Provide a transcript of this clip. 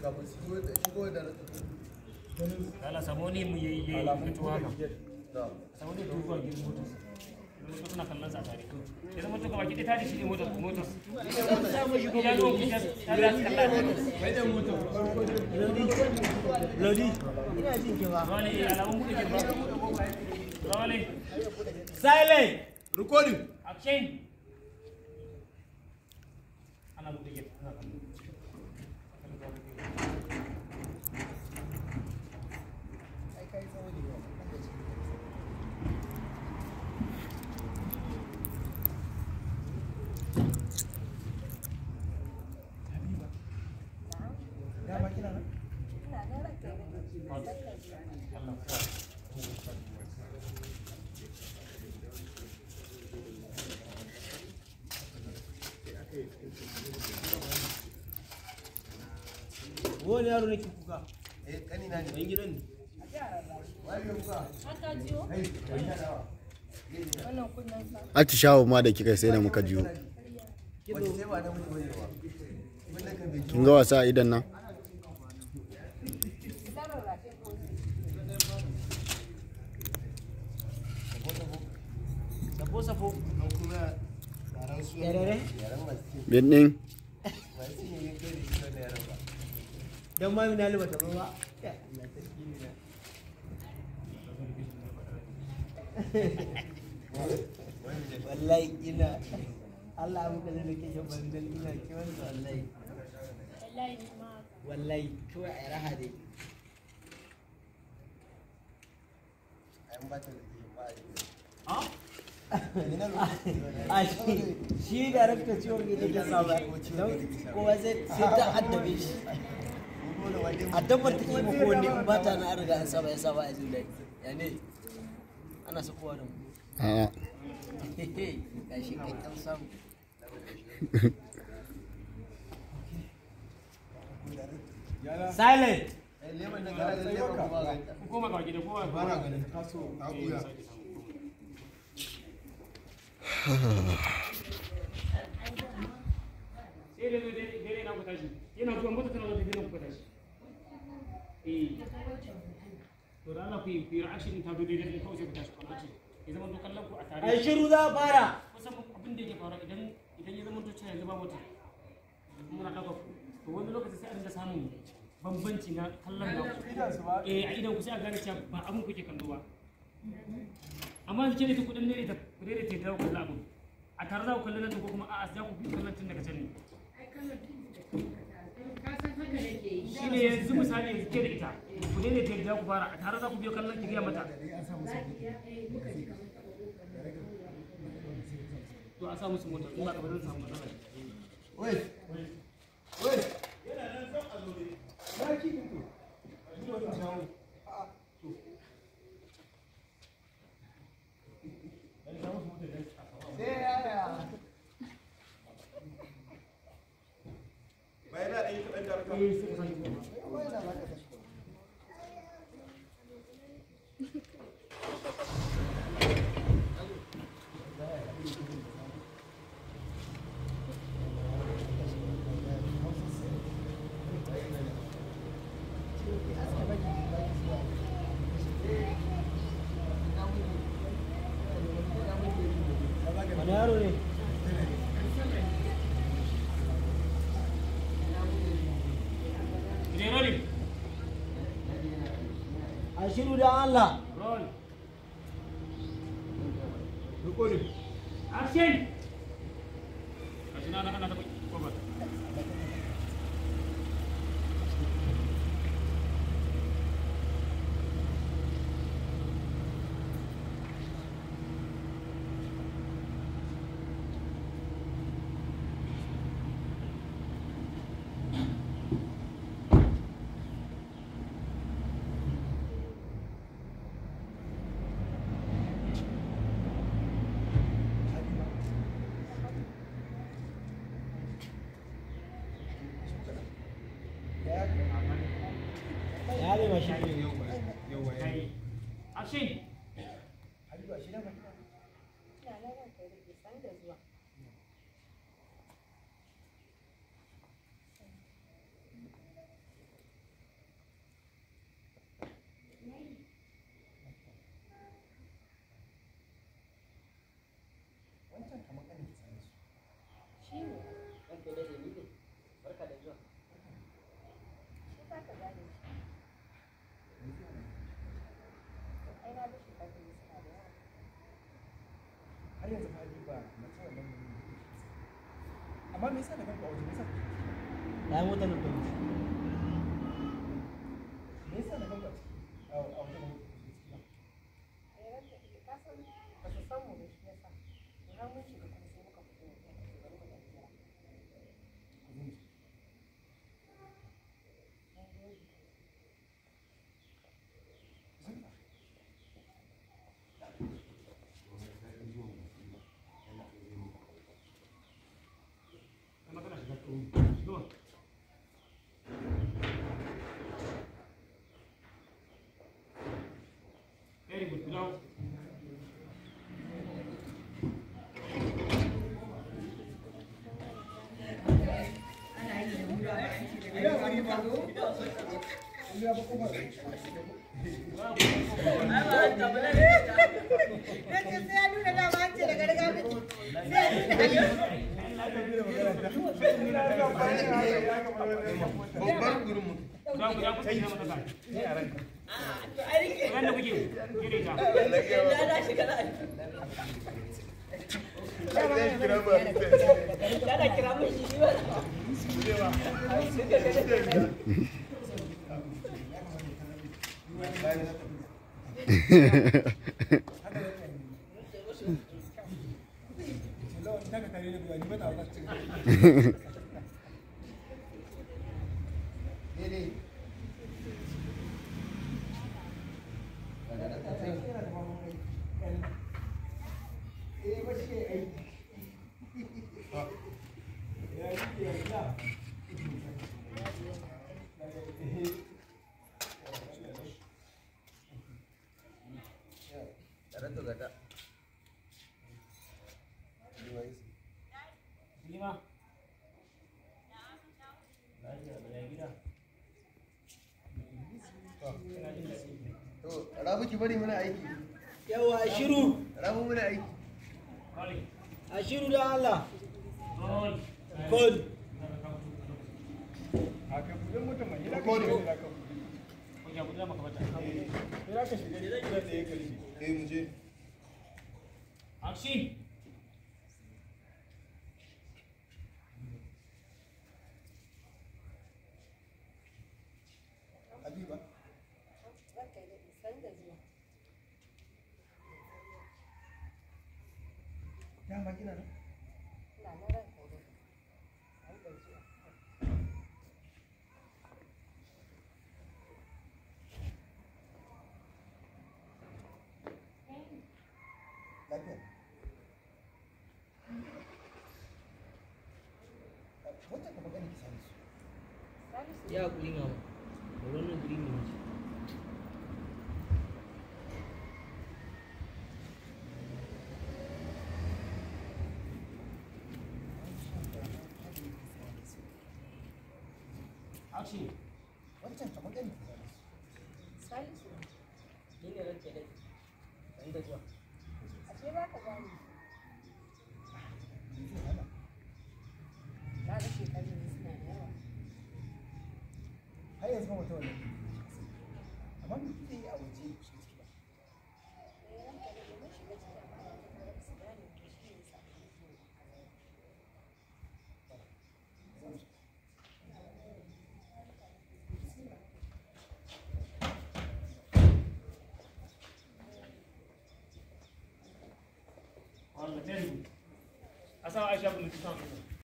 Kafin shigo da Allah samu wani mu yayi fito haka. Samu wani duba gidan motar. Zama suna kallon sa tare. Ya zama to gaba ki ta shi ne motar motar. Ya zo ku ta ta kalla. Lodi. Ina jin ki ba. Wale alamun buɗe girma. Wale. Silent. Recording. Action. Ana buɗe gate ana kallo. Wani yaro nake kuka. Eh, kanina ne. Dan gidan ne. Atishawa ma da kika sai da muka jiyo. Kin ga wasa a idan nan? Safo safo. Yarere? Birnin Dan mami na liba ta ba. Ya Allah sarki ne na. Wallahi ina Allah abu kaza da ke shan bandal ina kiwon sa wallahi. Wallahi kawai a raha dai. A shi darakta ciwon ita ke sa ba don kowa sai ta addabe shi. Addabar take ma kowanne in ba ta na an riga an saba ya saba a jin daɗi. Ya ne? Ana sakowa da mu. A'a. Gashi kai an samu. Silent. Ku koma gaba gida kowa. Bana ganin kaso ka kuya. Sai dai dai na ku tashi. Yana zuwa mota tana zuwa dai na ku tashi. Eh. To da Allah ku yi reaction ta zo daidai ne kawai sai ku tashi ku action. Ya zama to kallon ku a tare. Ai shiru za a fara. Kusan abin da yake faruwa idan ya zama to cewa yanzu ba mota. Muna ɗaga ku. To wani lokaci sai a dinga samun bambanci na kallon da ku. Eh a idan ku sai a gane cewa ba abin kuke kallo ba. Amma yanzu ke ne ta kuɗin ne ta ku daidaita ta ku kalla abin. A tare za ku kalli nan ko kuma a'a za ku fi kallon tun daga can ne. Shi ne yanzu misali yanzu ke da ita ku daidaita yadda ku fara a tare za ku biyo kallon ki gaya mata. To a sa musu mota in ba ka ba zan samu matsala. Wait. Wait. Eh sai ka sake koma. Wani yaro ne? Je rolling. A shiru da Allah. Roll. Recording. Action. Gashi na ana taɓa ƙofar. Ya ne mashi. Kai. Action. Amma me yasa da kanka a waje? Me yasa? Ya mota nan ta wuce. Me yasa da kanka a waje ba ku ciki ba? Ka san ba su san mu ba shi yasa. Har mun shiga kuma sai muka fito muka ce bari mu ɗan jira. Ku zo mu ci. Mun gode. Bismillah. Kai kana shiga shiga. Very good. Now Babbar gurin mu. Za ku tsaya mata kai. Ran da kuke kire ta. Lima. Lafiya da ya gida. Ina jin daɗi. To, Rabu ki bari muna aiki. Yawa a shiru. Rabu muna aiki. Rolling. A shiru da Allah. Roll. Code. Recording. Oke, abu da maka bata. Eh, mu je. Action. Habiba. Ranka ya daɗe, sannu da zuwa. Dama kina nan? Ina nan ranka ya daɗe. Sannu da zuwa. Lafiya. Wancan ka magana ki sani su. Salisu. Ya hakuri mama. Wannan guri ne mace. Action. Wancan ka magana ki sani su. Salisu. Ni ne ranke dai. Sannu da zuwa. Ashe ba ka gane. Me zai hana? Na ga shekarun suna da yawa. Har yanzu ba mutum wannan ne. Amma me kuke yi a waje ku shiga ciki ba? Eh, ranka ya daɗe, mun shiga ciki amma na ga ba su gane mu ba, shi ne yasa muka fito. Zo mu shiga. Wallah, very good. Asa Aisha bin Tusam.